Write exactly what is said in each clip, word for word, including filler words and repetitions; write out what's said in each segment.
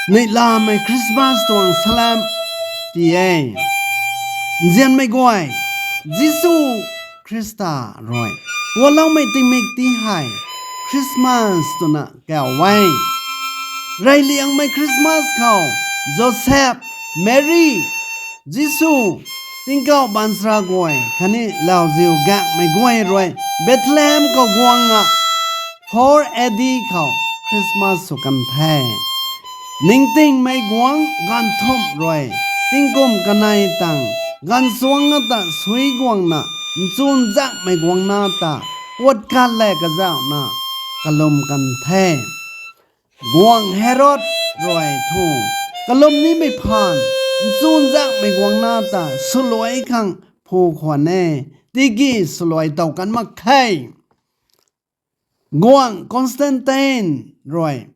Neihlamei Christmas tuang salam ti e. Nzianmei guay, Jisu Khrista rui pualoumei tingmik ti hei Christmas twna kau e. Reyliangmei Christmas khou Joseph, Mary, Jisu, tingkauh baanchara guay khatni lauziu gaenghmei guay rui Bethlehem khou guang a four A D khou Christmas sw kan the. Ningtingmei guangc ganv thumh rui tingkum kanei tang gaanvsuangc ta sui guangna nchunzaenghmei guangna ta puat khat le kazauhna kalum kan the. Guangc Herod rui thu kalum nimei phaan nchunzaenghmei guangna ta swluai khang phu khwan e, tiki swluai tow kan mak khe. Guangc Constantine rui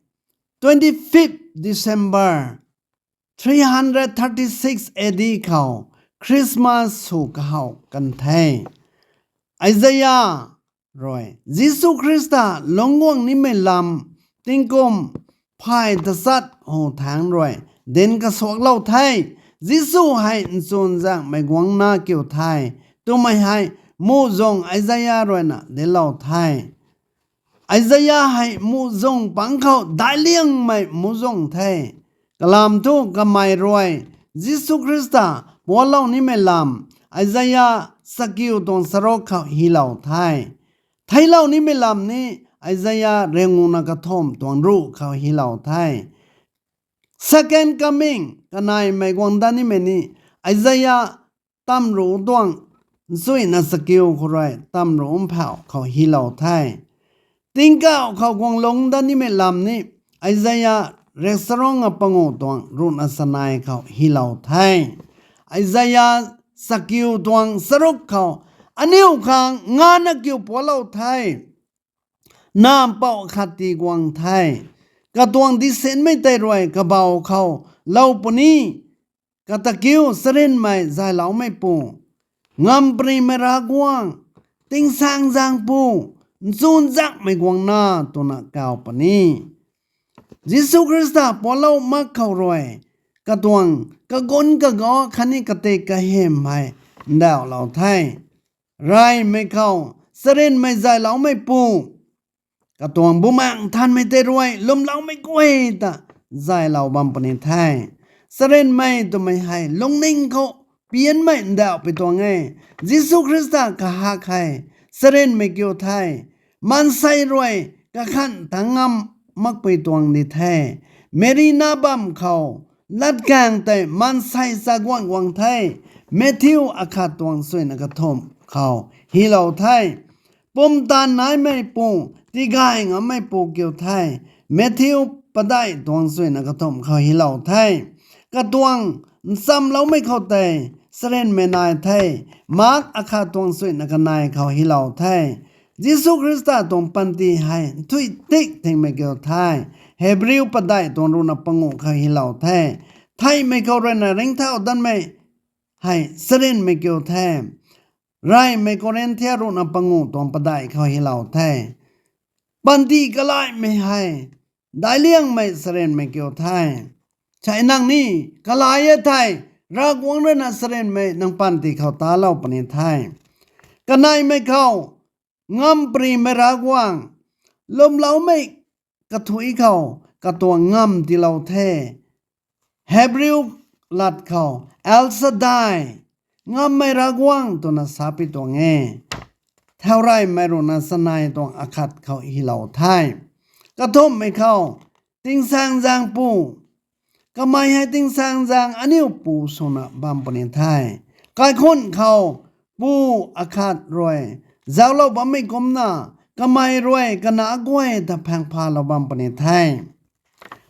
twenty-fifth December three hundred thirty-six A D khou Christmas sw kahaw kan the. Isaiah rui Jisu Khrista lungc guang nimei lam tingkum phay tachat hu thangc rui dinc kasuaklou the. Jisu hei nchunzaenghmei guangna kiu the twmei hei muhzwng Isaiah ruina dinclou the. Isaiah hei muhzwng pang khou daic liangmei muhzwng the. Kalam thu kamei rui Jisu Khrista pualou nimei lam Isaiah chakiu tuang charuk khou hylou the. Theiclou nimei lam ni Isaiah rianguhna kathumh tuang ruh khou hylou the. Second coming, kaneimei guang dat nimei ni Isaiah tamruh tuang nchuina chakiu khou rui tamruh mphauh khou hylou the. Tingkauh khou guang lungc dat nimei lam ni Isaiah riakcharung a panguh tuang ruhna chanei khou hylou the. Isaiah chakiu tuang charuk khou aniu khang nganvna kiu pualou the. Nampouh khat tii guang the. Katuang disinmei tei rui kabau khou lou puni. Kata kiu charynmei zayloumei pu, ngamparymei Ravguangc, tingsaengzaeng pu, nchunzaenghmei guangna twna kau puni. Jisu Khrista pualou mak khou rui katuang kagunc kaga khatni katik kahym hei ndauhlou the. Reymei khou charynmei zayloumei pu, katuang Bumaengh Nthanmei tei rui lwmloumei guay ta zaylou bam puni the. Charynmei twmei hei lungning khou pianmei ndauhpui tuang e. Jisu Khrista kahak hei charynmei kiu the. Maansei rui kakhan tang ngam makpui tuang di the. Meri na bam khou latkaeng tei maansei chaguan guang the. Matthew akhat tuang suina kathumh khou hylou the. Pumtan naimei pu, tigay ngammei pu kiu the. Matthew padeih tuang suina kathumh khou hylou the. Katuang nchamloumei khou tei charynmei nai the. Mark akhat tuang suina kanei khou hylou the. Jisu Khrista tuang panty hei nthuih tik thingmei kiu the. Hebrew padeih tuang ruhna panguh khou hylou the. Theihmei khou ruina ringcthau danmei hei charynmei kiu the. Reymei Korinthia ruhna panguh tuang padeih khou hylou the. Panty kalaimei hei daic liangmei charynmei kiu the. Sei nang ni kalai e thei, Ravguangc ruina charynmei nang panty khou talou puni the. Kaneimei khou ngamparymei Ravguangc, lwmloumei kathuic khou katuang ngamv tiilou the. Hebrew lat khou El Shaddai, ngammei Ravguangc twna sapui tuang e. Thaureymei ruhna chanei tuang akhat khou hylou the. Kathumhmei khou tingsaengzaeng pu, kamei hei tingsaengzaeng aniu pu swna bam puni the. Kaikhunh khou pu akhat rui zauclou bammei kumna kamei rui kana guay ta phaengphalou bam puni the.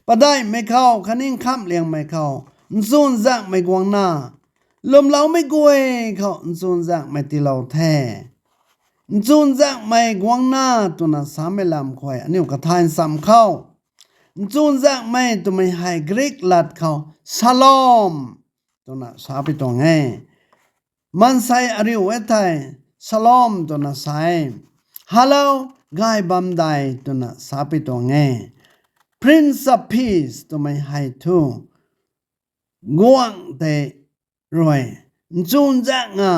Padeihmei khou khatni nkhamhliangmei khou nchunzaenghmei guangna, lwmloumei guay khou nchunzaenghmei tiilou the. Nchunzaenghmei guangna twna samei lam khou aniu kathay nchamc khou, nchunzaenghmei twmei hei Greek lat khou shalom twna sapui tuang e. Maansei ariu e thei shalom twna sa e. Hello, gay bam dei twna sapui tuang e. Prince of Peace twmei hei thu guangc tei rui nchunzaengna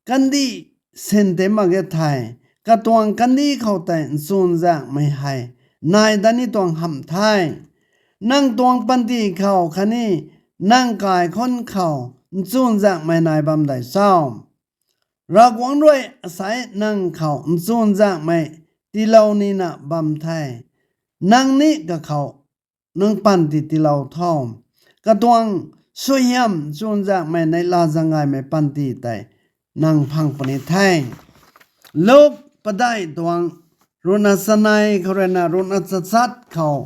kandih sin tei mak ge thei, katuang kandih khou tei nchunzaengmei hei nai dat ni tuang hamh the. Nang tuang panty khou khatni nang kaikhunc khou nchunzaengmei nai bam dei cho? Ravguangc rui asei nang khou nchunzaengmei tiilou nina bam the. Nang ni kakhou nang panty tiilou tho. Katuang suaihiam nchunzaengmei neihla zaeng gaymei panty tei nang phang puni the. Luk padeih tuang ruhna chanei khou ruina ruhna tachat khou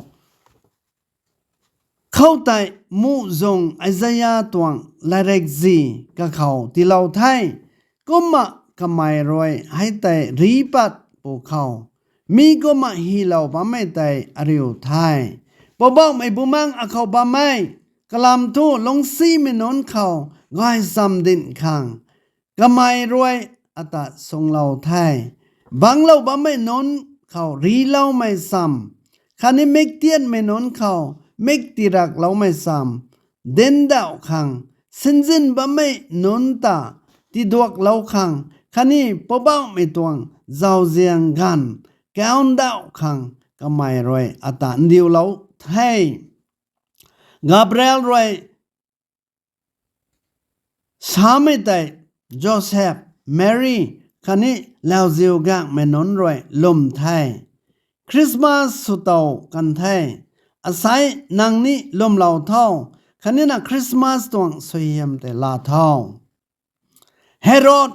khoutei muhzwng Isaia tuang latrikzih kakhou tiilou the. Kumna kamei rui hei tei ri pat pwkhou, mi kumna hylou bammei tei ariu the. Poubauhmei Bumaengh akhou bam e. Kalam thu lungcsimei nunc khou gaychamv dinc khang kamei rui ata suanglou the. Bangclou bammei nunc khou riloumei cham, khatni miktianmei nunc khou mik tiirakloumei cham dinc dauh khang, sinzin bammei nunc ta tiduaklou khang, khatni Poubauhmei tuang zauzian ganv kawn dauh khang kamei rui ata ndiulou the. Gabriel rui samei tei Joseph, Mary khatni lauziu gaenghmei nunc rui lwm the. Christmas sw tow kan the. Asei nang ni lwmlou tho, khatni na Christmas tuang suaihiam tei laa tho. Herod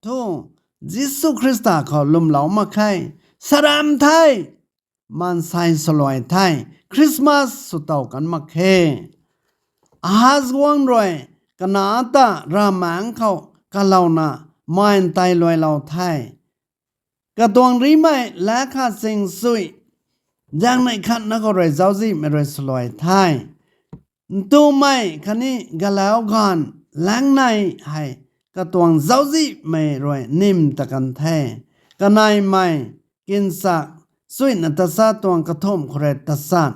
thu Jisu Khrista khou lwmlou mak khe, saram the, maansei swluai the, Christmas sw tow kan mak khe. Ahaz guangc rui kanac ta ravmaengc khou kalouna maansei luailou the. Katuang rimei lat khat ching chui zaengnei khatna khou rui zauczihmei rui swluai the. Ntumei khatni galau ganv langnei hei katuang zauczihmei rui nim ta kan the. Kaneimei, kinchak, chuina tachat tuang kathumh khou rui tachat,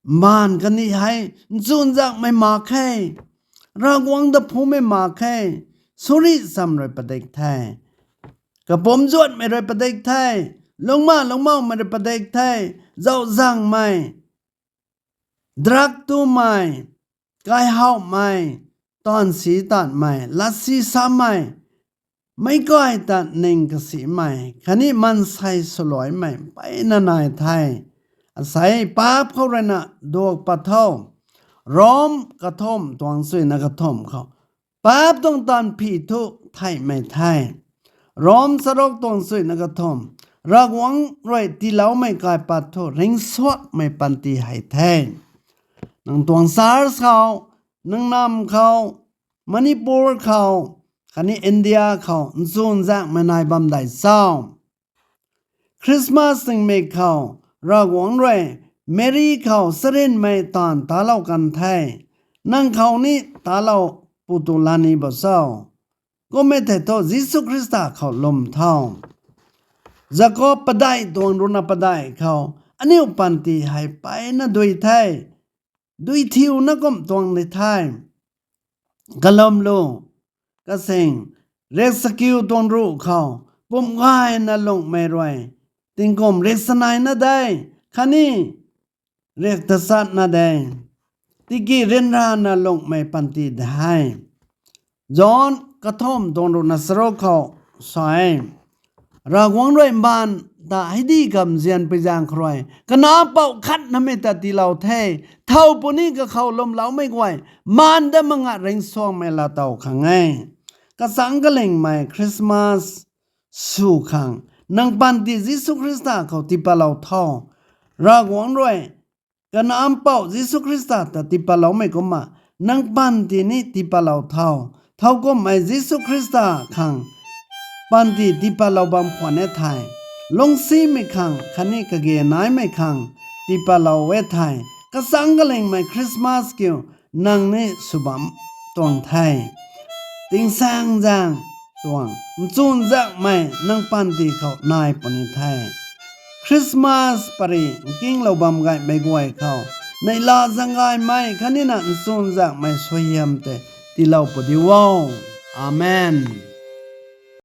mbaanv kandih hei nchunzaengmei mak khe, Ravguangc ta phumei mak khe, suri cham rui padik the. Kapumc zuatmei rui padik the, lungcma lungcmaumei rui padik the, zauczangmei, drug tumei, kaihowmei, taanv si taanmei, latsi samei, meic kai ta ning kasimei khatni maansei swluaimei mpeyna nai the. Asei paap khou ruina duak pat tho. Rom kathumh tuang chuina kathumh khou paap tuang taanv phi thu theihmei the. Rom charuk tuang chuina kathumh, Ravguangc rui tiiloumei kaipat thu ringcsuakmei panty hei the. Nang tuang church khou, nang nam khou, Manipur khou, khatni India khou nchunzaengmei nai bam dei cho? Christmas tingmik khou Ravguangc rui Mary khou charynmei taanv talou kan the. Nang khou ni talou pu tu lani bo cho? Kummei thei thu Jisu Khrista khou lwm tho. Jakob padeih tuang ruhna padeih khou aniu panty hei mpeyna dui the. Dui thiuna kum tuang di the. Kalum lu, kasing, riakchakiu tuang ruh khou pumc gayna lungcmei rui tingkum riakchaneina de, khatni riak tachatna de, tiki ryanrana lungcmei panty de he. John kathumh tuang ruhna charuk khou sa e, Ravguangc rui mbaanv ta heidi kamzian pui zaeng khou rui kanac pouc khatnamei ta tiilou the. Thow puni kakhou lwmloumei guay mbaanv dat mak nga ringcsuangmei laatow khang e. Kachangc kalingmei Christmas sw khang nang panty Jisu Khrista khou tiipatlou tho. Ravguangc rui kanac pouc Jisu Khrista ta tiipatloumei kumna nang panty ni tiipatlou tho. Thow kumhmei Jisu Khrista khang panty tiipatlou bam khwan e thei, lungcsimei khang khatni kage naimei khang tiipatlou e thei, kachangc kalingmei Christmas kiu nang ni sw bam tuang the. Tingsaengzaeng tuang nchunzaengmei nang panty khou nai puni the. Christmas pary nkinglou bam gaymei guay khou neihla zaeng gaymei khatnina nchunzakmei suaihiam tei tiilou pu diu o. Amen.